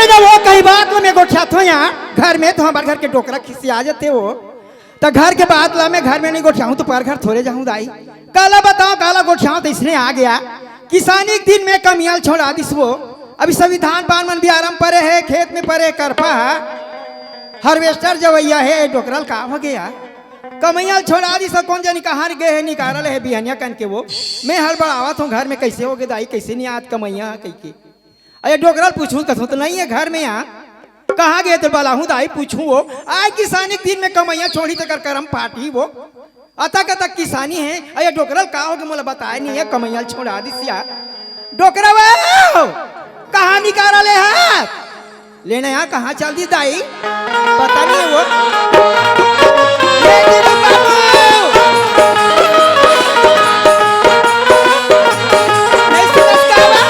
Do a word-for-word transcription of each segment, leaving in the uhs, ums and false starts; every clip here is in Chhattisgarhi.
ना वो कहीं बात में गोठियाथों यहाँ घर में, तो हमर घर के डोकरा खिसिया जाथे वो। त घर के बात ला मैं घर में नहीं गोठियाहूं त पर घर थोरे जाहूं दाई। काला बताओ, काला गोठियाहूं त इसने आ गया। किसानी के दिन में कमइया ल छोड़ा दिस वो। अभी संविधान पान मन भी आराम परे हे, खेत में परे हे, करपा हे, harvester जवइया हे, डोकरा ल का हो गया? कमइया ल छोड़ा दिस, कोन जनी कहां गे हे, निकाल ले हे बिहनिया कन के वो। मैं हड़बड़ावत हूं घर में, कइसे हो गे दाई, कइसे नहीं आत कमइया कहिके। अरे डोकरा ल पूछूं कथों त नहीं हे घर में, यहाँ कहां गे त बलाहूं दाई पूछूं वो। आय किसानी के दिन में कमइया छोड़ी तेकर करम पाटी वो। अतक अतक किसानी हे। अरे डोकरा ल का हो गे मोला बताय नहीं हे, कमइया ल छोड़ा दिस या। डोकरा वो कहां निकाल ले हे? लेना यहाँ कहां चल दिस दाई? पता नहीं हे वो। ये गिरी बाबू। नहीं समझ का बाबू।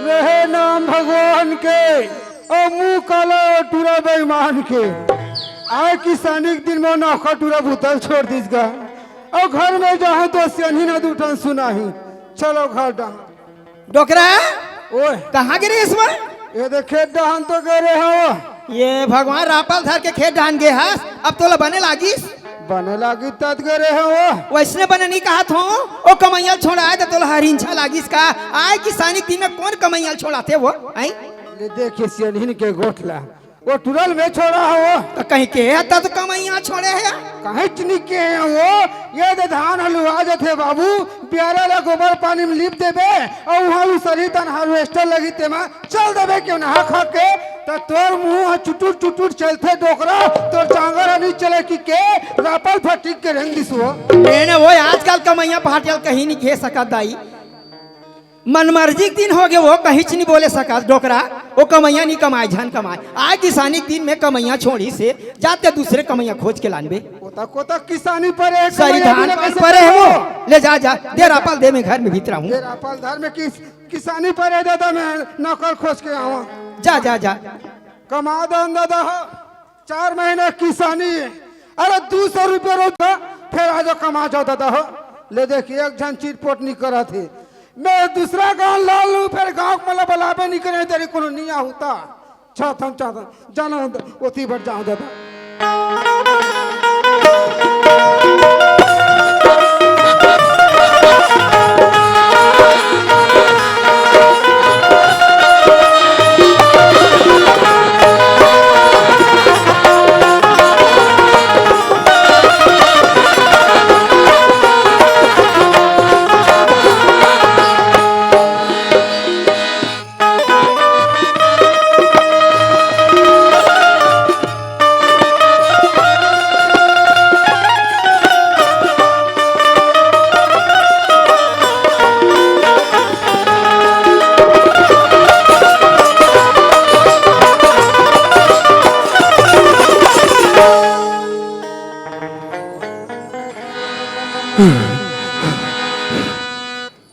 रहे नाम भगवान के, अउ मुंह काला टूरा बेईमान के। आय किसानी के दिन में नौकर टूरा बुता ल छोड़ दिस गा। अउ घर में जाहूं त सियनहिन ह दू ठन सुनाही। चलो घर डहन। डोकरा, ओए। कहां गे रेहेस वो? ये देख खेत डहन तो गे रेहेंव। ये भगवान, रापा ल धर के खेत डहन गे हस, अब तोला बने लागिस? बने लागिस तब गे रेहेंव। वइसने बने नहीं कहत हों, ओ कमइया ल छोड़ाय त तोला हरिंछा लागिस का? आय किसानी के दिन में कोन कमइया ल छोड़ाथे वो, हैं? ले देख ये सियनहिन के गोठ ला। वो टूरा ल मैं छोड़ा हंव। त कहीं के हे त कमइया छोड़े हे? कहीं च नहीं के हे वो। ये दे धान ह लुवा जाथे बाबू, बियारा ला गोबर पानी में लीप देबे, अउ उहां लू सरी तन harvester लगी तेमा चल देबे केवनहा खा के। त तोर मुंह ह चुटुर चुटुर चलथे डोकरा, तोर चांगर ह नहीं चले कि के रापा ल फटिक के रेंग दिस वो। ए ना वो आजकल कमइया पहाटिया ल कहीं नहीं के सकत दाई। मनमर्जी के दिन हो गे, वो कहीं च नहीं बोले सकस डोकरा, वो कमइया नहीं कमाय, झन कमाय। आय किसानी के दिन में कमइया छोड़िस हे, जाते दूसरे कमइया खोज के लानबे। कोता कोता किसानी परे हे, सरी कमइया धान बिना कइसे परे हे वो, करबो? ले जा, जा, दे रापा ल दे, मैं घर में भीतरा हूं। दे रापा ल धर में किस-, किसानी परे हे दादा, मैं नौकर खोज के आवां। जा, जा, जा। कमा दन दादा हो, चार महीना किसानी हे। अरे दू सौ रुपया रोज का, फेर आ जाओ कमा जाओ दादा हो। ले देख एक झन चिटपोट नहीं करत हे। मैं दूसरा गांव ला लूं, फेर गांव के मोला बलाबे नहीं करे, तेरे कोनो नहीं आहुता। चाहत हंव, चाहत हंव, जाना हंव, ओती बर जाओ दादा।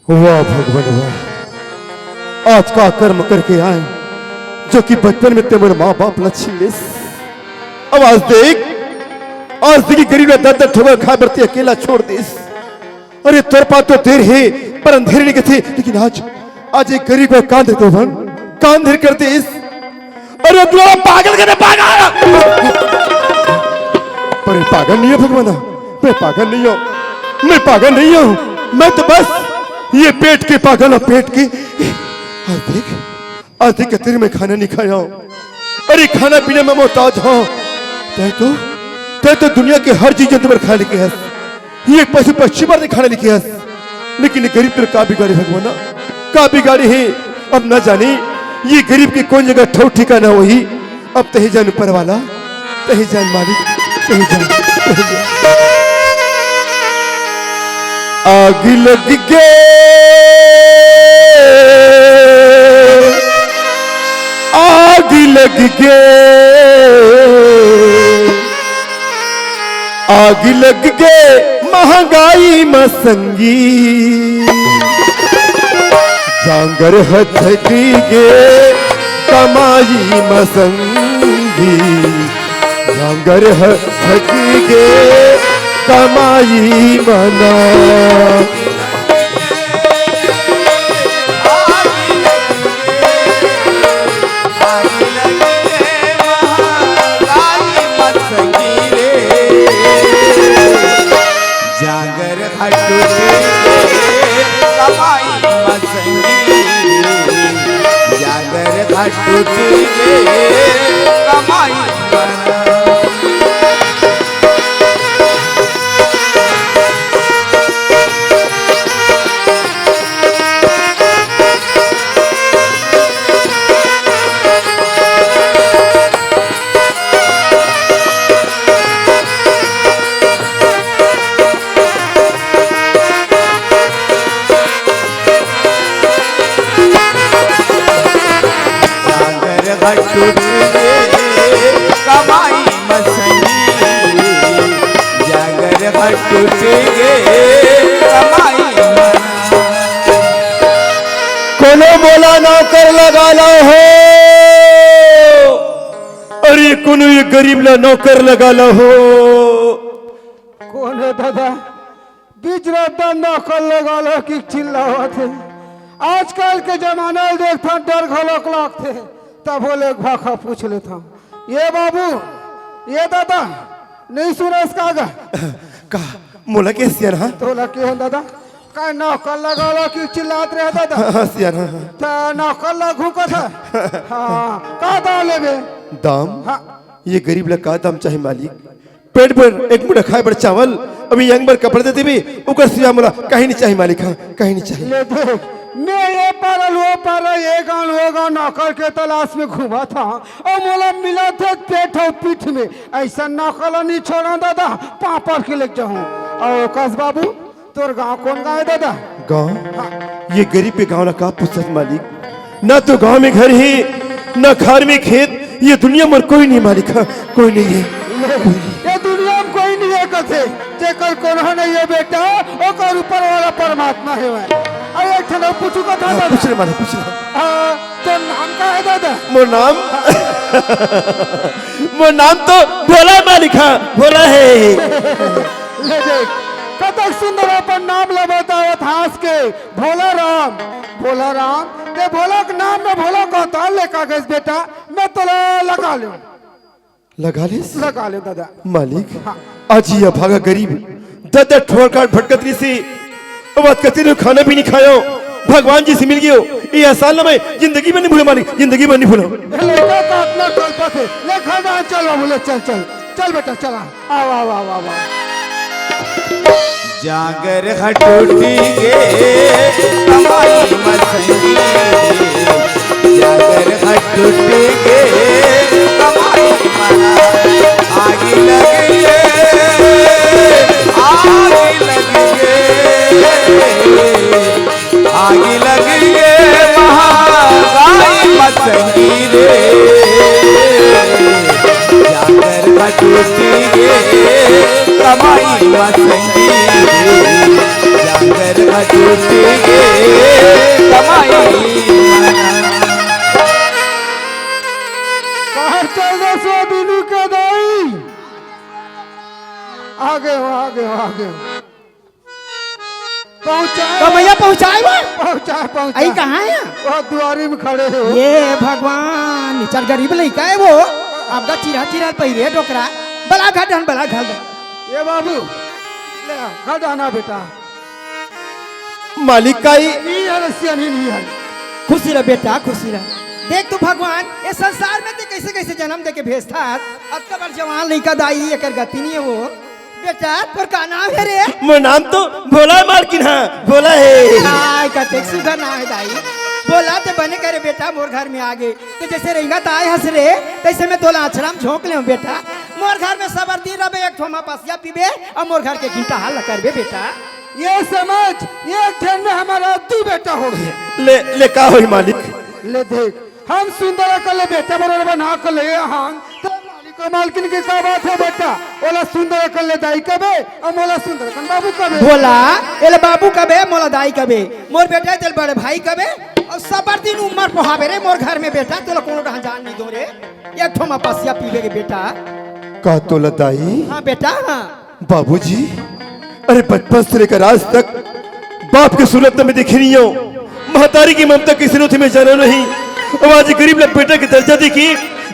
वाह भगवान वाह, आज का कर्म करके आए, जो कि बचपन में ते मोर माँ बाप ला छीन लेस। अब आज देख, आज देखी गरीब ला दर दर ठोकर खाए बर ते अकेला छोड़ देस। अरे तोर पास तो देर हे, पर अंधेर नहीं कथे, लेकिन आज, आज एक गरीब का कान धर दे भगवान, कान धर कर देस। अरे दुलारा पागल करे पागल। पर मैं पागल नहीं हंव भगवान, मैं पागल नहीं हंव, मैं पागल नहीं हंव। मैं तो बस ये पेट के पागल हंव, पेट के। आज देख, आज देख कतरी मैं खाना नहीं खाया हंव। अरे खाना पीना में मोहताज हंव। तैं तो, तैं तो दुनिया के हर जीव जंतु बर खाए ल कहे हस। ये पशु पक्षी बर नहीं खाना ल कहे हस, लेकिन ये गरीब तेला का बिगाड़े भगवान, का बिगाड़े हे? अब न जाने ये गरीब के कोन जगह ठौर ठिकाना होही। अब तहीं जान ऊपर वाला, तहीं जान मालिक, तहीं जान, तहीं जान। आग लग गे, आग लग गे, आग लग गे महंगाई म संगी, जांगर ह थक गे कमाई म संगी, जांगर ह थक गे कमाई म ना। जागर ह टूट गे कमाई म संगी, जागर ह टूट गे कमाई म ना। जागर ह टूट गे कमाई म संगी, जागर ह टूट गे कमाई म ना। कोनो मोला नौकर लगा ला हो, अरे कोनो ये गरीब ला नौकर लगा ला हो। कोन हे दादा, बीच रात नौकर लगा ला कि चिल्लावत हे। आजकल के जमाना ल देखथन, डर घलोक लागथे, तभो ले एक भाखा पूछ लेथन। ये बाबू, ये दादा, नहीं सुनस का गा? का मोला के सियान हा? तोला के हे दादा? का नौकर लगा ला कि चिल्लात रहे दादा? हाँ, सियान हा, हाँ। त नौकर ला घूकत हे। हाँ, का दाम लेबे? दाम? हाँ। ये गरीब ला का दाम चाही मालिक? पेट भर एक मुठा खाए बर चावल, अभी यंग बर कपड़ा दे देबे, ओकर सिवा मोला कहीं नहीं चाही मालिक, हाँ, कहीं नहीं चाही। ले देख, मैं ये पारा वो पारा, ये गांव वो गांव नौकर के तलाश में घूमत हंव, अउ मोला मिलत हे पेट अउ पीठ में। अइसन नौकर ला नहीं छोड़ंव दादा, पांव पर के लेके जाहूं। अउ कस बाबू, तोर गांव कोन गांव हे दादा? गांव? ये गरीब के गांव ला का पूछत मालिक? ना तो गांव में घर हे, ना खार में खेत, ये दुनिया में कोई नहीं मालिक, हाँ, कोई नहीं हे। ये दुनिया में कोई नहीं हे कथे, जेकर कोनो नहीं हे बेटा, ओकर ऊपर वाला परमात्मा हे। अरे एक ठन पूछू का था हाँ, दादा? पूछ ले मालिक, पूछ ले। हाँ, तोर नाम का हे दादा? मोर नाम मोर नाम तो भोला मालिक, हाँ, भोला हे। ले देख, कतक सुंदर अपन नाम ला बतावत हस के, भोला राम, भोला राम। ते भोला के नाम में भोला का अवतार लेके आ गइस बेटा, मैं तोला लगा लेंव। लगा लेस? लगा लेंव दादा। मालिक, हाँ। आज ये भागा गरीब दस दस ठोर काट भटकत रहिसे, अब आज कति दिन खाना भी नहीं खायो, भगवान जी से मिल गयो। ये एहसान ला मैं जिंदगी में नहीं भूलंव मालिक, जिंदगी में नहीं भूलंव। ये लड़का का अपना कल्पत हे, ले घर में चल बाबू, ले चल, चल, चल बेटा, चल आ। आव, आव, आव, आव, आव। जांगर ह टूट गे कमाई म संगी, जांगर ह टूट गे कमाई म ना। आगी लग गे, आगी लग गे, आगी लग गे महंगाई म संगी रे। जांगर ह टूट गे कमाई म संगी रे। जांगर ह टूट गे कमाई म ना। बाहर चल दे सो दीनू के दाई। आगे हो, आगे हो, आगे हो। पहुंचाए। कमैया पहुंचाए वो। पहुंचाए, पहुंचाए। आई कहाँ है? वो दुआरी में खड़े हो। ये भगवान, निचर गरीब लइका है वो। आपका चिरा चिरा पहिरे डोकरा। बला घर डहन, बला घर डहन। ये बाबू, ले आ, घर डहना बेटा। मालिक काई नहीं है रसिया, नहीं, नहीं है। खुशी रह बेटा, खुशी रह। देख तू भगवान, ये संसार में ते कैसे कैसे जन्म दे के भेजता है। अतका बार जवान लइका दाई, एकर गति नहीं है वो। बेटा, तोर का नाम है रे? मोर नाम तो भोला मालकिन, हाँ, भोला हे। आय, कतेक सुघर नाम है दाई। भोला ते बने करे बेटा, मोर घर में आगे। ते जैसे रेंगत आय हस रे, तैसे मैं तोला अछरा में झोंक लेंव बेटा। मोर घर में सबर दिन रबे, एक ठो मपसिया पीबे, अउ मोर घर के घिंटा हाल करबे बेटा। ये समझ, एक झन में हमारा दू बेटा हो गया। ले, ले का होई मालिक? ले देख, हम सुंदर अकन ले बेटा बरोबर बना के ले हन, त मालिक अउ मालकिन के का बात हे बेटा? ओला सुंदर अकन ले दाई कबे, अउ मोला सुंदर अकन बाबू कबे। भोला, एला बाबू कबे, मोला दाई कबे, मोर बेटा तेला बड़े भाई कबे, अउ सबर दिन उमर पोहाबे रे मोर घर में बेटा, तोला कोनो डहन जान नइ दो रे। एक ठो मपसिया पीबे के बेटा। का तोला दाई? हाँ बेटा, हाँ। बाबूजी, अरे बचपन से लेकर आज तक बाप के सूरत तो मैं देखे नहीं हूँ, महतारी की ममता किसी ने तुम्हें जाना नहीं। अब आज गरीब लोग बेटा की दर्जा देखी,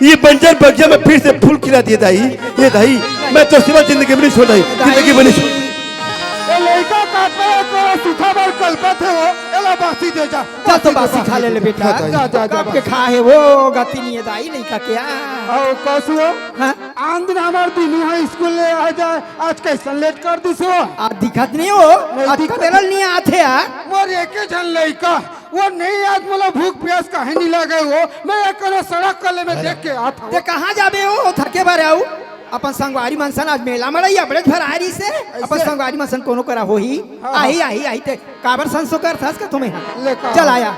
ये बंजर बगिया में फिर से फूल खिला दिए दाई। ये दाई, मैं तो सिवा जिंदगी में नहीं छोड़ दाई, जिंदगी में नहीं छोड़। ए लइका काटना है तोरा सूखा बर कल्पत है वो, एला बासी दे जा। जा तो बासी खा ले, ले बेटा। हाँ, दाई। जा, जा, जा, कब के बासी। खा है वो, गति नहीं है दाई लइका के। अउ कसु हो? हाँ? आन दिन हमार दिनू हा स्कूल ले आ जाए, आज कइसन लेट कर दिस हो? आ दिखत नहीं हो? नहीं आज दिखत। कबेरल नहीं आथे यार। मोर एके झन लइका, वो नहीं आज मोला भूख प्यास काहे नहीं लगे हो? मैं एक करो सड़क कले में देख के आत हूँ। ते कहाँ जाबे हो? थके बर आऊ। अपन संगवारी मन सन आज मेला मड़ई अबड़े भर आ रही से। अपन ऐसे? संगवारी मन सन कोनो करा होही। हाँ, आही, हाँ। आही, आही ते काबर संसो कर थस का तुम्हें? ले का? चल आया।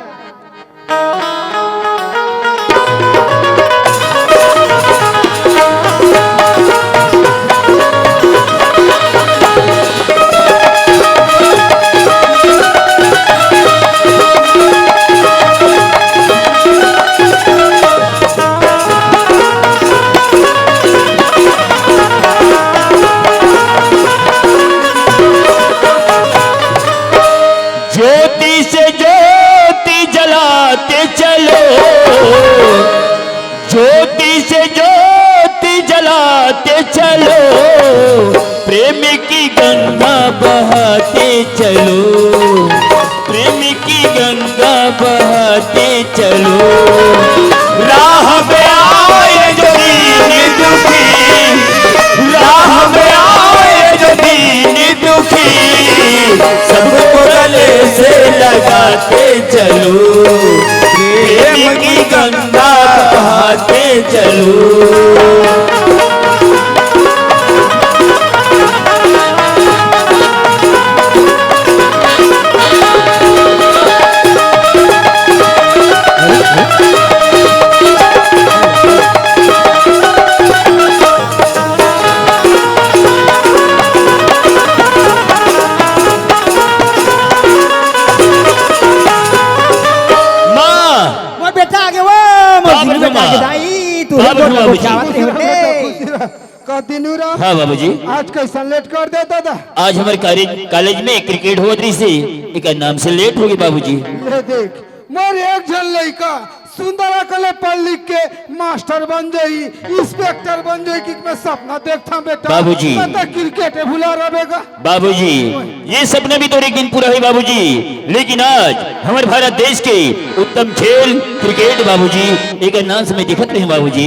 ज्योति से ज्योति जलाते चलो, ज्योति से ज्योति जलाते चलो, प्रेम की गंगा बहाते चलो, प्रेम की गंगा बहाते चलो। राह में आए जो दीन दुखी, राह में आए जो दीन दुखी, सबको गले से लगाते चलो, प्रेम की गंगा बहाते चलो। माँ! मोर बेटा आगे वो, मोर बाप दिनू रे बेटा आगे माँ। दाई, तू बाप रे गोठ माँ गोठ बुझी। आवत रहे हो रे। का दिनू राम? हाँ बाबूजी। आज कइसन लेट कर दे दादा? आज हमारे कॉलेज, कॉलेज में क्रिकेट होत रही से, एकर नाम से लेट हो गई बाबूजी। ले देख, मोर एक झन लइका सुंदर अकन ले पढ़ लिख के मास्टर बन जाही, इंस्पेक्टर बन जाही कि मैं सपना देखता बेटा। बाबूजी। मैं तो क्रिकेट भुला रहे का। बाबूजी, ये सपना भी तो एक दिन पूरा है बाबूजी, लेकिन आज हमारे भारत देश के उत्तम खेल क्रिकेट बाबूजी, एक नाम से मैं दिखत नहीं बाबूजी।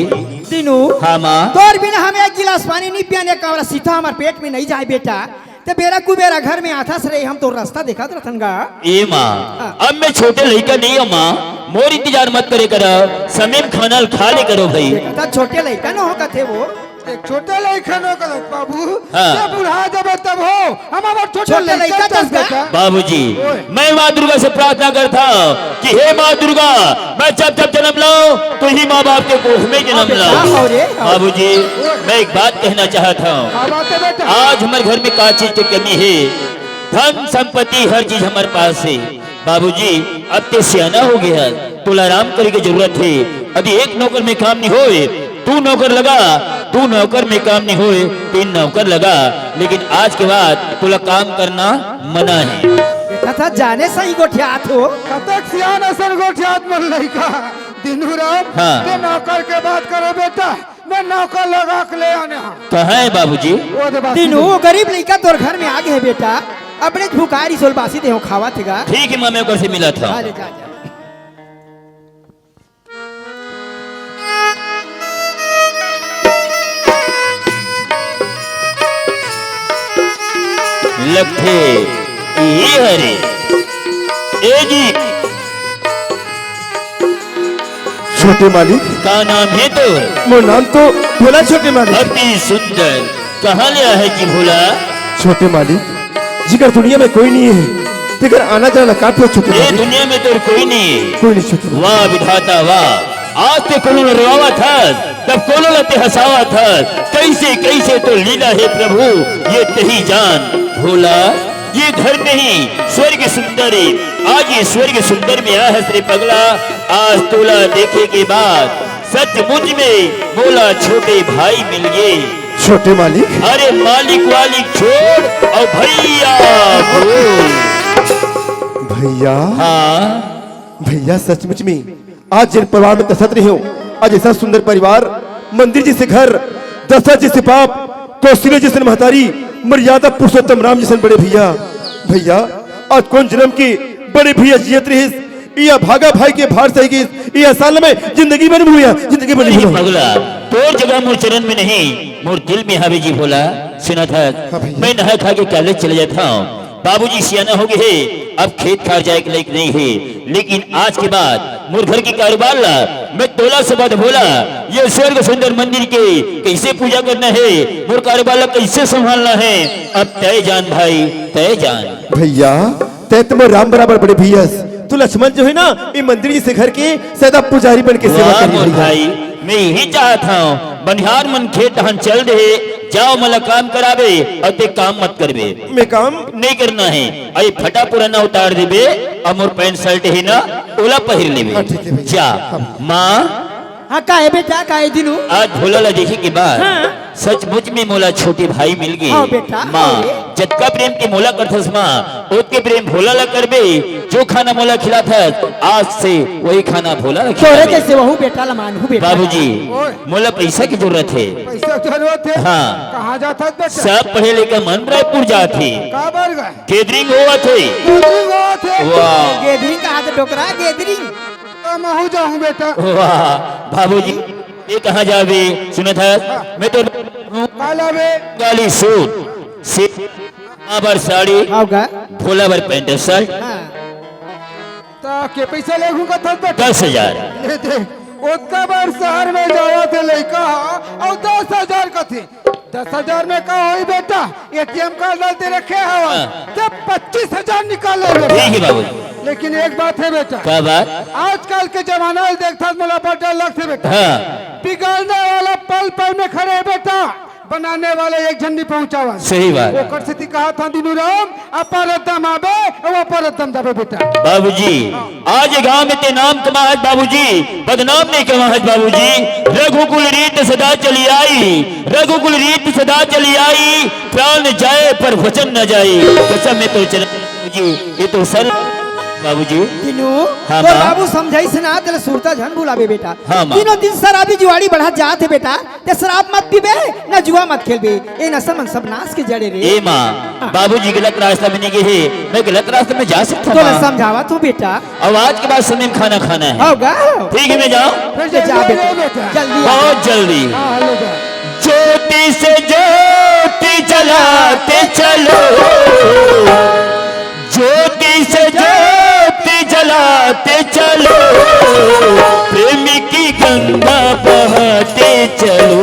दिनू, हाँ माँ। तोर बिना हम एक गिलास पानी नहीं पियाने का, सीधा हमार पेट में नहीं जाए बेटा। ते बेरा कुबेरा घर में आथस रे, हम तो रास्ता देखत रथन गा। ए माँ, हाँ। अब मैं छोटे लइका नहीं हूँ माँ, मोर इंतजार मत करे करा, समय में खाना खा ले करो भाई। देखा था छोटे लइका न हो कथे वो। एक छोटे लइका न हो कथे बाबू, हाँ। ये बुढ़ा जब तब हो, हम अब छोटे छोटे लइका लइका तस तस गा। बेटा। बाबूजी, ओए। मैं माँ दुर्गा से प्रार्थना करता हूँ कि हे माँ दुर्गा, मैं जब जब जन्म लाऊं, तो ही माँ बाप के कोख में जन्म अबे लाऊं। क्या हो रे? बाबूजी, मैं एक बात कहना चाहता हूँ। क्या बात है बेटा? आज हमारे घर में का चीज की कमी है? धन संपत्ति हर चीज हमारे पास है। बाबूजी, अब ते सियाना हो गया है, तोला आराम करे की जरूरत है। अभी एक नौकर में काम नहीं होए, तू नौकर लगा, तू नौकर में काम नहीं होए, तीन नौकर लगा, लेकिन आज के बाद तोला काम करना मना है। देखा था जाने सही गोठियात हो। कतक सियान असन गोठियात मन लइका। दिनू राम, हाँ। ते नौकर के बात करे बेटा, मैं नौकर लगा के ले आने हाँ। कहाँ है बाबूजी? वो दे बात दिनू, सुनो। गरीब लइका तोर घर में आ गए बेटा, अपने भुखारी सोल बासी देहो खावा थेगा। ठीक है माँ, मैं ओकर से मिला था। हाँ, ले जा, जा। लगथे ये हरे। ए जी। छोटे मालिक। का नाम है तो? मोर नाम तो भोला छोटे मालिक। अति सुंदर। कहाँ ले आए जी भोला? छोटे मालिक, जिकर दुनिया में कोई नहीं है, तेकर आना जाना काट लो छोटे ये मालिक। दुनिया में तो कोई नहीं है। कोई नहीं छोटे मालिक। वाह विधाता वाह, आज ते कोनो ल रोवावत हस, तब कोनो ल ते हंसावत हस। कइसे कइसे तो लीला हे प्रभु, ये तही जान। भोला, ये घर नहीं स्वर्ग सुंदर हे। आज ये स्वर्ग सुंदर में आए हस रे पगला। आज तोला देखे के बाद सचमुच में मोला छोटे भाई मिल गे। छोटे मालिक। अरे मालिक वालिक छोड़ अउ भैया बोल। भैया। हाँ। भैया, सचमुच में आज जेन परिवार में तसत रहे हो, आज अइसन सुंदर परिवार, मंदिर जइसे घर, दशरथ जइसे बाप, कौशल्या जइसन महतारी, मर्यादा पुरुषोत्तम राम जइसन बड़े भैया। भैया, आज कोन जनम के बड़े भैया जियत रहिस, ये भागा भाई के भार सही गिस, ये साल में जिंदगी भर भूया, जिंदगी भर नहीं भूया। पगला, तोर जगह मोर चरण में नहीं, मोर दिल में हावे जी भोला। सुनत हस, हाँ भैया। मैं नहा खा के कॉलेज चले जात हंव। बाबूजी सियाना हो गे हे, अब खेत खार जाए के लायक नहीं हे, लेकिन आज के बाद मोर घर के कारोबार ला मैं तोला से बद भोला, ये स्वर्ग सुंदर मंदिर के कइसे पूजा करना हे, मोर कारोबार ला कइसे संभालना हे, अब तय जान भाई, तय जान। भैया, तय तो मोर राम बराबर बड़े भैया हस। तू लक्ष्मण जो हे ना, ये मंदिर जइसे घर के सदा पुजारी बन के सेवा वाह करी मोर भैया। भाई, मैं यही चाहत हंव, बनिहार मन खेत डहन चल दे, जाओ मोला काम कराबे अउ ते काम मत करबे। मैं काम? नहीं करना हे। अरे फटा पुराना उतार देबे, अउ मोर पैंट शर्ट हे ना, ओला पहिर लेबे। हाँ, ठीक हे भैया। जा। हाँ। माँ। हाँ, का हे बेटा, का हे दीनू? आज भोला ला देखे के बाद हाँ। सचमुच में मोला छोटे भाई मिल गे। हाँ बेटा, माँ, हाँ। जतका प्रेम ते मोला करथस माँ, ओतके प्रेम भोला ला करबे। जो खाना मोला खिलाथस, आज से वही खाना भोला ला तोरे खिलाबे। जइसे वहू बेटा ला मानहूँ बेटा। बाबूजी, ओए। मोला पइसा के जरूरत हे। पइसा के जरूरत हे? हाँ। कहाँ जात हस बेटा? सब पढ़े लिखे मन रायपुर जात हे। काबर गा? Gathering होवत हे। Gathering होवत हे? वाह। Gathering कहाँ थे डोकरा? Gathering। तो महू जाहूँ बेटा। वाह, बाबूजी, ये कहाँ जाबे? सुनत हस? हाँ। मैं तो का लाबे? गाली सूट, से माँ बर साड़ी, हाँ गा। भोला बर पैंट शर्ट। हाँ। त के पइसा लेगहूँ कथस बेटा? दस हजार। ये देख, ओतका बार शहर में जावत हे लइका ह, अउ दस हजार कथे। दस हजार में का होही बेटा? ATM card डाल के रखे हवस, हाँ। त पच्चीस हजार निकाल ले बेटा। ठीक हे बाबू। लेकिन एक बात हे बेटा। का बात? आजकल के जमाना ल देखथस, मोला बड़ डर लगथे बेटा। हाँ। बिगड़ने वाला पल पल में खड़े हे बेटा। बनाने वाले एक झन नइ पहुंचावय। सही बात। ओकर सेती कहत हंव दीनू राम, अपर दम आबे, अउ अपर दम जाबे बेटा। बाबूजी, आज गांव में ते नाम कमाहस बाबूजी, बदनाम नइ कमाहस बाबूजी। रघुकुल रीत सदा चली आई, रघुकुल रीत सदा चली आई, प्राण जाए पर वचन न जाए। कसम में तो चल बाबूजी, ये तो सर बाबूजी। दीनू, हाँ, तोर माँ। बाबू समझाइस ना, तेला सुरता झन भुलाबे बेटा। हाँ, माँ। दिनों दिन शराबी जुआड़ी बढ़त जात हे बेटा। ते शराब मत पीबे, न जुआ मत खेलबे। ए नशा मन सब नाश के जड़े रे। ए माँ, हाँ। बाबूजी गलत रास्ता में नइ गे हे, मैं गलत रास्ता में जा सकथंव तोला माँ। समझावत हंव बेटा। अउ आज के बाद समय में खाना खाना हे। होगा? ठीक हे, मैं जांव? फिर ले जा जल्दी बेटा, ले बेटा। जल्दी आ। बहुत जल्दी। हाँ, ले जा। ज्योति से ज्योति जलाते चलो, ज्योति से ज्योति जलाते चलो, प्रेम की गंगा बहाते चलो,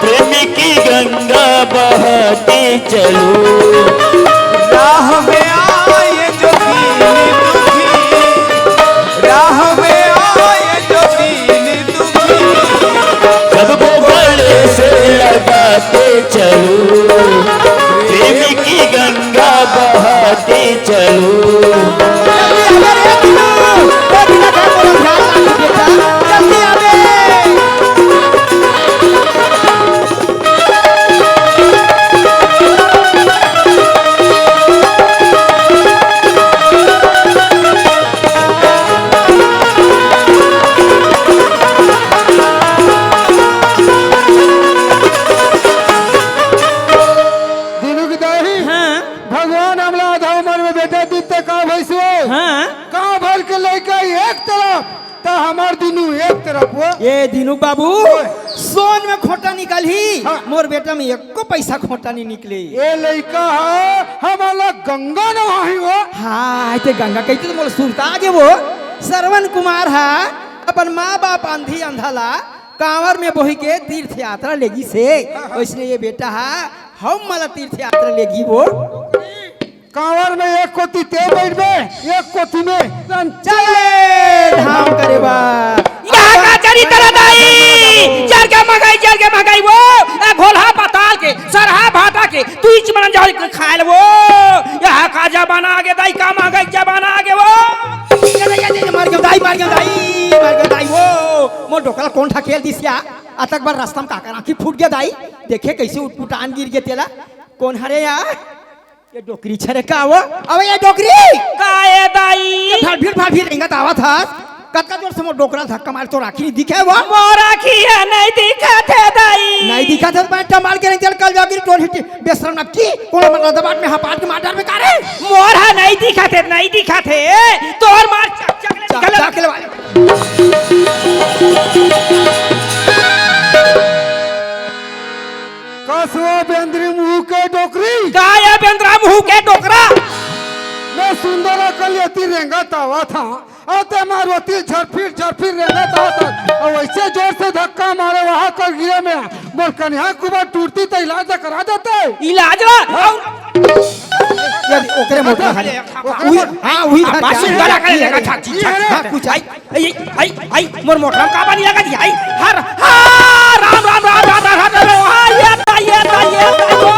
प्रेम की गंगा बहाते चलो। राह में आए जो दीन दुखी, राह में आए जो दीन दुखी, सबको गले से लगाते चलो, प्रेम की गंगा बहाते चलो। दीनू के दाई, हाँ। भगवान हमला आधा उमर में बेटा दीस त का भइस वो? हाँ। गांव भर के लइका एक तरफ, त हमर दीनू एक तरफ वो। ए दीनू बाबू, ओए। सोन में खोटा निकलही, हाँ। मोर बेटा में एको पइसा खोटा नइ निकले। ए लइका ह, हमला गंगा नहाही वो। हाँ, ते गंगा कहिथे त मोला सुरता आगे वो। श्रवण कुमार ह, अपन माँ बाप अंधी अंधा ला कांवर में बोही के तीर्थ यात्रा लेगिस हे, हाँ, हाँ। वइसने ये बेटा ह, हमला तीर्थ यात्रा लेगही वो। कांवर में एक कोती ते बइठबे, एक कोती में चले धाम करे बर। या! अरे तेरा दाई, जर के महंगाई, जर के महंगाई वो, ए घोलहा पताल के, सरहा भाटा के, तू इच मन जाओ खाए ले वो। यहाँ का जमाना आगे दाई, का महंगाई जमाना आगे वो। ये, ये, ये, ये, मर गयो दाई, मर गयो दाई, मर गयो दाई वो। मोर डोकरा कोन ठकेल दिस या? अतक बार रास्ता में काकर आँखी फूट गया दाई। देखे कैसे उटपुटान गिर गया तेला। कोन हरे यार? ये डोकरी छरे का वो? अबे ये डोकरी! का ए दाई? ये भर भीड़, भर भीड़ रेंगत आवत हस। कतका जोर से मोर डोकरा धक्का मारे, तोर आँखी नहीं दिखे वो? मोर आँखी हे, नहीं दिखत हे दाई। नहीं दिखत हे, पैंट मार के नहीं चल, कल जाओगी टोन हिटी, बेशरम नक्की, कोन मन दबाट में हपाट के मार डार में का रे? मोर हे, नहीं दिखत हे, नहीं दिखत हे, तोर मार चक चक ले चक निकल। चक ले वाले। कसवा बेंद्री मुंह के डोकरी। का ए बेंद्रा मुंह के डोकरा? मैं सुंदर अकल यती रेंगत आवत हंव, अउ ते मार ओती झरफिर झरफिर रेंगत आवत हस। अउ वइसे जोर से धक्का मारे वहां कर गिरे में मोर कनिहा कुबर टूटती त इलाज करा देते। इलाज ला? हाँ। अउ ये ओकरे मोटरा हरे। ओकरे उही, मोटरा। हाँ, उही घर बस के सुंदर आदमी अकल है। रेंगत हस, जी, जी, हाँ, जी। कुछ आई। आई, आई, आई, मोर मोटरा का बानी लगा दी, आई, हर, हाँ, राम, राम, राम, हाँ, ये ता, ये ता, ये ता, ओ।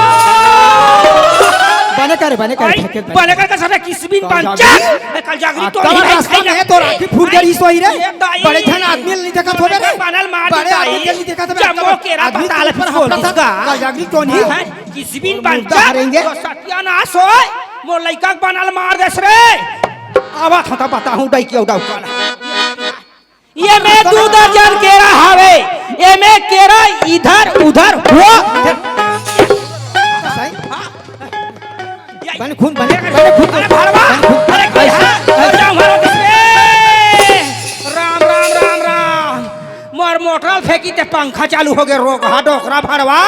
बने करे, बने करे, आई, फेंके बने। बने करे, सारे किसबिन कल पंचा। जागरी। ए, कल जागरी आ, तो तोर नहीं, रास्ता नहीं, में है, तोर आँखी फूट गई, सोई रे। ये ता, बड़े झन आदमी नहीं देखत होबे रे। बनल मार बड़े देता आदमी है। नहीं देखत होबे, जब वो केरा आदमी पताल के ऊपर फिसोल हपड़ा था, दिसगा। कल जागरी तो नहीं। हाँ, किसबिन मुर्दा पंचा, हरेंगे। तो सत्यानाश होय, मोर लइका के बनल मार देस रे। आवत हंव त बताहूं, डइकी अउ डउका ला। ये में दू दर्जन केरा हवे, ये में केरा इधर उधर हुआ। बने खून, बने, बने खून। अरे भरवा, अरे की हा, अरे जाओ मारो किसबिन। राम, राम, राम, राम। मोर मोटर फेंकी ते पंखा चालू हो गया, रोगहा डोकरा भरवा,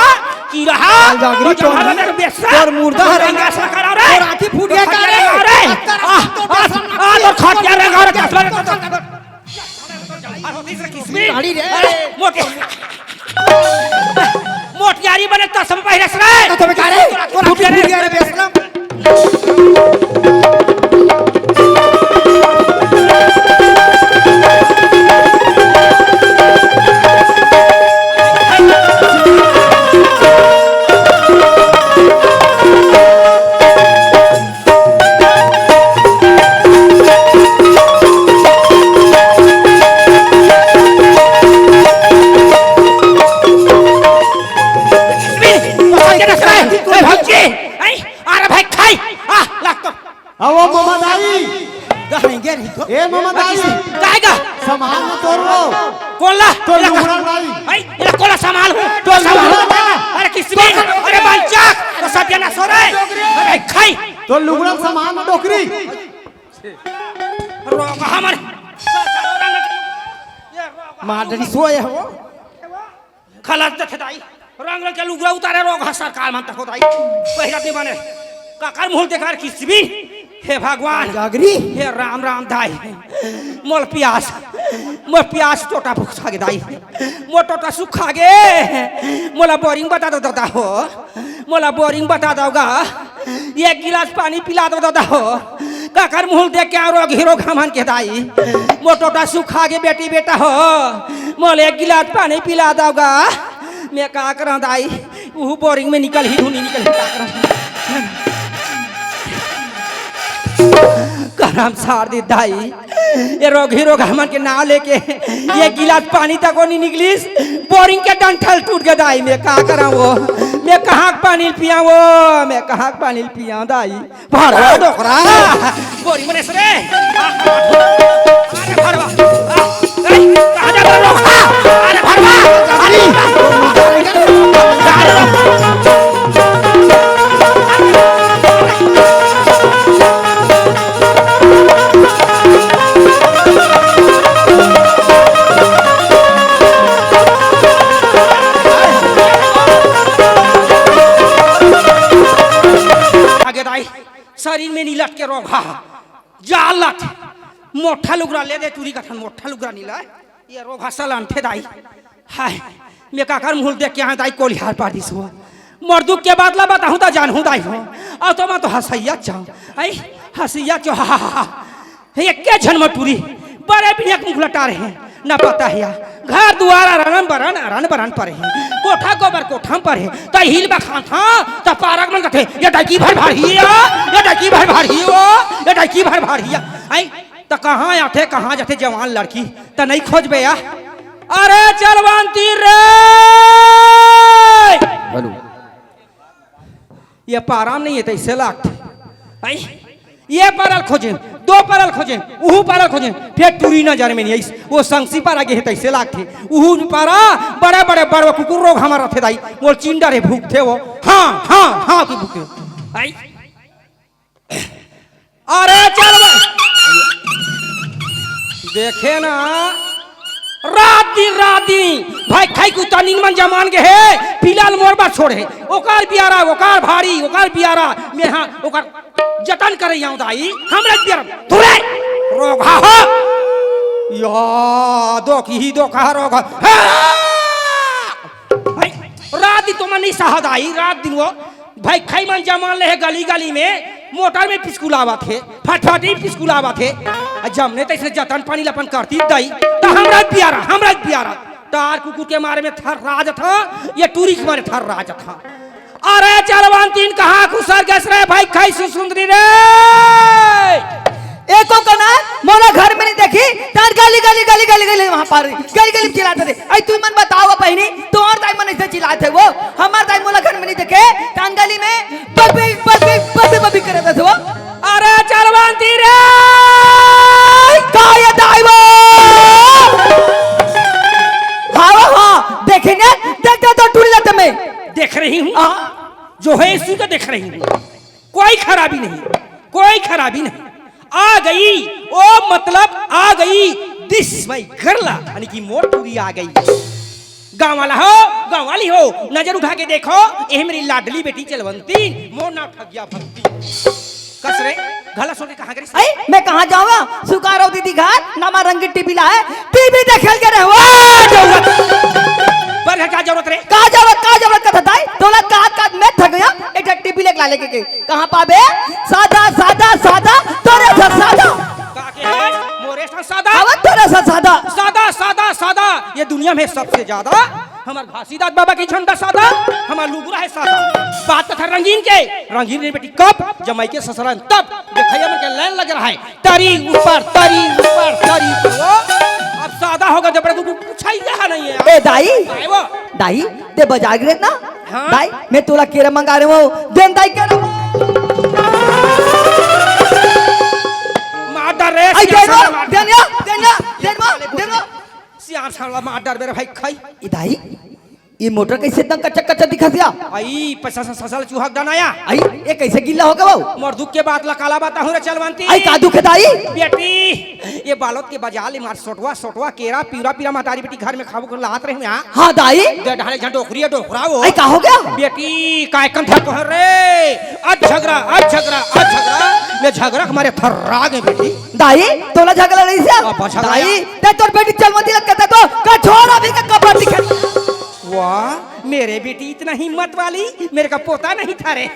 की रहा? कल जागरी तो चौधरी, हमारा बेसा, तोर मुर्दा हरे। गंगा सा करा रे। तोर आँखी फूट गया का रे? अरे, आ, आ, आ, तो खटिया रे, घर का गाड़ी रे। अरे, मोटे। मोटियारी बने तो सब पहले से रे। तो तुम्हें का रे? तोर आँखी फूट गया रे, बेशरम। ए, भौजी, आई, अरे भाई, खाई, आ, लाग तो। अवो ममा दाई। गहरेंगे नहीं तो। ए ममा दाई। काय गा? सामान न तोर वो। कोला? तो एला लुगड़ा दाई। आई, एला कोला सामान हो। तो सामान हो। लुगड़ा। अरे किसबिन, अरे बालचक, तो सत्यानाश हो रे। अरे खाई। तो लुगड़ा सामान न डोकरी। रोगहा मन। मार डरी सोए हो। खलत जथे दाई, रंग रंग के लुगरा उतारे, रोगहा सरकार मन तको दाई। पहिरा दे माने, काकर मुहूं ल देखार किसबिन। हे भगवान, जागरी। हे राम राम दाई, मोर पियास, मोर पियास टोटा भुखा गे दाई, मोर टोटा सुखा गे, मोला बोरिंग बता दो दादा हो। मोला बोरिंग बता दव गा, एक गिलास पानी पिला दव दादा हो। काकर मुहूं ल देख के रोगही रोगहा मन के दाई, मोर टोटा सुखा गे बेटी बेटा हो, मोला एक गिलास पानी पिला दव गा। मैं का करंव दाई, उहू बोरिंग में निकलही धुन नइ निकलही, का करंव? करम सार दे दाई, ए रोगही रोगहा मन के नांव लेके एक गिलास पानी तको नइ निकलिस, बोरिंग के डंठल टूट गे दाई। मैं का करंव वो, मैं कहां के पानी ल पियांव वो, मैं कहां के पानी ल पियांव दाई। भरवा डोकरा, बोरिंग में नइ रे। अरे भरवा, ए, कहां जात हस डोकरा? अरे भरवा, अरे आगे दाई, शरीर में नइ लटके रोगहा, जालत, मोठा लुगरा ले दे, टूरी कठन मोठा लुगरा नइ लाय, ये रोगहा सलान थे दाई। हाय, मैं काकर मुहूं ल देख के आंव दाई, कोलिहार पार दिस हो। मोर दुख के बात ला बताहूं त जानहूं दाई हो। अउ तो मैं तो हंसइया चाहूं। आई, हंसइया चाहूं, हा, हा, हा, हा। एके झन म टूरी, बड़े बिनिया के मुंह लटा रहे हैं। न पता हे या। घर दुवार अरन बरन, अरन बरन परे हे। कोठा गोबर कोठा म परे हे। त हिल बखात हा, त पारक मन कथे, "ये डकी भर भारी हे या, ये डकी भर भारी हे वो, ये डकी भर भारी हे या।" आई, त कहाँ आथे, कहाँ जाथे जवान लड़की, त नइ खोजबे या। अरे चलवंती रे! हेलो। ये पारा म नइ हे, तइसे लागथे। आई, ये पारा ल खोजेन, दो पारा ल खोजेन, उहू पारा ल खोजेन, फेर टूरी नजर में नइ आइस। वो संगसी पारा गे हे, तइसे लागथे। उहू पारा बड़े-बड़े बड़वा कुकुर रोगहा म रथे दाई, मोर चिंडा रे भूखथे वो। हाँ, हाँ, हाँ, कि भूखथे। आई। अरे चल बे। देखे ना, रात दिन, रात दिन, भाई खाई कुत्ता नींद मन जमान गे हे, पीला ल मोर बर छोड़े हे। ओकर बियारा, ओकर भारी, ओकर बियारा, में हाँ, ओकर जतन करे आऊं दाई, हमरा बियारा, तुरे, रोगहा हो। या, दो की ही दो कहा रोगहा। हाँ! भाई, रात दिन तो मन नइ सहा दाई, रात दिन वो भाई, खाई मन जमान ले हे गली गली में, मोटर में पिसकुलावत हे, फटफटी पिसकुलावत हे। आ जमने तइसने जतन पानी ल अपन करती दाई, त हमरा बियारा, हमरा बियारा। टार कुकुर के मारे में थर्राजत हा, ये टूरी के मारे थर्राजत हा। अरे चलवंतीन कहाँ खुसर गेस रे भाई, खाई सुसुंदरी रे। एको कना मोला घर में नइ देखी, तार गली, गली, गली, गली, गली वहाँ पार, गली, गली चिल्लात रहे। आई तुमन बताओ बहिनी, तोर दाई मन अइसे चिल्लात हे वो, हमर दाई मोला घर में नइ देखे, तान गली में बबी, बबी, बबी, बबी करत हे वो। अरे चलवंती रे! का ये दाई वो? हाँ, हाँ, देखे ने, देख, देख तो टूरी जाते में। देख रही हूँ। हाँ। जो है इसी को देख रही हूँ। कोई खराबी नहीं, कोई खराबी नहीं। आ गई, ओ मतलब आ गई, this my girl, यानी कि मोर टूरी आ गई। गाँव वाला हो, गाँव वाली हो, नजर उठा के देखो, ये मेरी लाडली बेटी चलवंती, मोर नाम ठगिया भक्ति। कस रे, घला सोच के कहाँ करिस? अई, मैं कहाँ जाऊँगा? सुकारो दीदी घर, नामा रंगीन टीवी ला हे, टीवी देखे ल गे रहे हो। का जरूरत? पर घर का जरूरत रे? का जरूरत, का जरूरत कथा दाई? तोला का, का मैं ठग गया, एक ठा टीवी लेके ला लेके के। कहाँ पाबे? सादा, सादा, सादा, तोरे से सादा। का के हे? मोरे से सादा? अब तोरे से सादा। सादा, सादा, सादा। ये दुनिया में सबसे ज्यादा हमर घासीदास बाबा के झंडा सादा, हमर लुगरा हे सादा। बात कथा रंगीन के, रंगीन रे बेटी कब, जमाई के ससुराल तब, देखइया मन के लाइन लग रहा है। तरी ऊपर, तरी ऊपर, तरी ऊपर। वो अब सादा होगा जब तक कुछ पूछा ही रहा नहीं है। ए दाई, काय वो? दाई, ते बजार गे रहे ना? हाँ। दाई, मैं तोला केरा मंगा रहे हूँ। देन दाई केरा। मार डार रे, आई सियान देन साला वो, मार। देन या, देन या, देन वो, देन वो। सियान साला मार डार मेरे भाई खाई। ए दाई, ये मोटर कइसे इतना कच्चा कच्चा दिखत हे? आई, पैसा से ससल चूहा के डनाया। आई, ये कइसे गिल्ला हो गे वो? मोर दुख के बात ला काला बताहूँ रे चलवंती। आई, का दुख हे दाई? बेटी, ये बालोद के बजार ले मार सोटवा, सोटवा, केरा, पीरा, पीरा, महतारी बेटी घर में खाबो कर लात रहे हूँ यहाँ। हाँ दाई। दे ढाले झन डोकरी हे, डोकरा वो। आई, का हो गे? बेटी, काय कन था कोहर रे? आज झगरा, आज झगरा, आज झगरा। मैं झगरा के मारे थर्रा गे बेटी। दाई, तोला झगरा नइ से? अब झगरा दाई, या। ते तोर बेटी चलवंती लगता तो, का छोरा भी का कपड़ा दिखा। वाह, मेरे बेटी इतना हिम्मत वाली, मेरे का पोता नहीं था रे।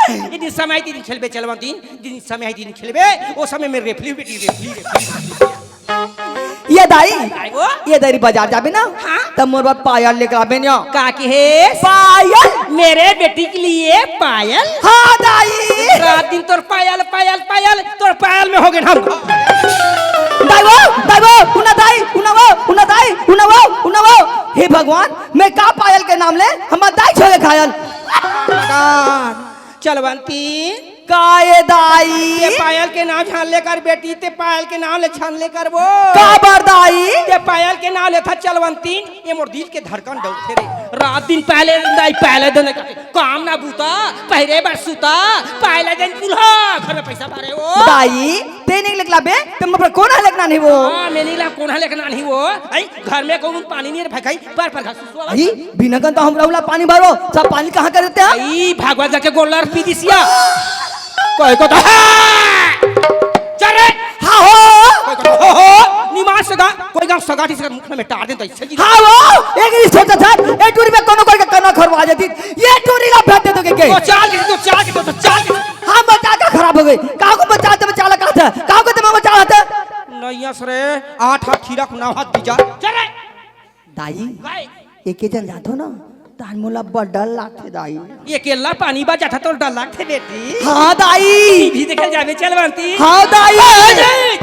ये दिन समय दिन खेलबे चलवंती, दिन समय दिन खेलबे, वो समय में रेफली बेटी, रेफली, रेफली। ये दाई, काय वो? ये दाई बजार जाबे ना, हाँ? तब मोर बर पायल लेके आबे ना। का के हे? पायल? मेरे बेटी के लिए पायल? हाँ दाई। रात दिन तोर पायल, पायल, पायल, तोर पायल में हो गे हम। दाई वो, दाई वो, उना दाई, उना वो, उना दाई, उना वो, उना वो। हे भगवान, मैं का पायल के नाम ले, हमर दाई छोड़े घायल। चलवंती। का ए दाई? ते पायल के नाम छान लेकर बेटी, ते पायल के नाम ले छान लेकर वो। काबर दाई? ते पायल के नाम लेथा चलवंती, ये मोर दिल के धड़कन डरथे रे। रात दिन पायल दाई, पायल देने का काम ना बूता, पहिरे बर सूता, पायल देन पुलहा, घर में पैसा भरे वो। दाई, ते नहीं लेके लाबे, ते मोर बर कोन ह लेके ना नहीं वो? हाँ, मैं नहीं ला, कोन ह लेके ना नहीं वो? आई, घर में कोन पानी नहीं रे भाई, पर, पर घर सुसुआ। आई, बिना गंदा हम रउला पानी भरो, सब पानी कहाँ कर देते हैं? आई, भागवत जाके गोलर पी दिसिया। कोई को तो, हाँ! चल रे! हाँ हो! कोई को तो, हो, हो! निमाज सगा, कोई गाँव सगा, जिसका मुख में टार दे तो इससे जी। हाँ हो! एक ही छोटा था, एक टूरी में कोनो कोई का कना खरवा जाती। ये टूरी ला भेंट दे दोगे के? तो चाल के, तो चाल के, तो, तो चाल के। हाँ, बचा का खराब हो गई। काहू को बचाते बचाला कहा था? काहू को तुम्हें बचाला था? नैया रे, आठ आठ खीरा खुना हाथ दीजा। चल रे। दाई, भाई। एके जन जाथो ना, तान मोला बड़ डर लागथे दाई। एकेला पानी बा जाथा तो डर लागथे बेटी। हाँ दाई। भी देखल जाबे, चल बंटी। हाँ दाई। आ जाई।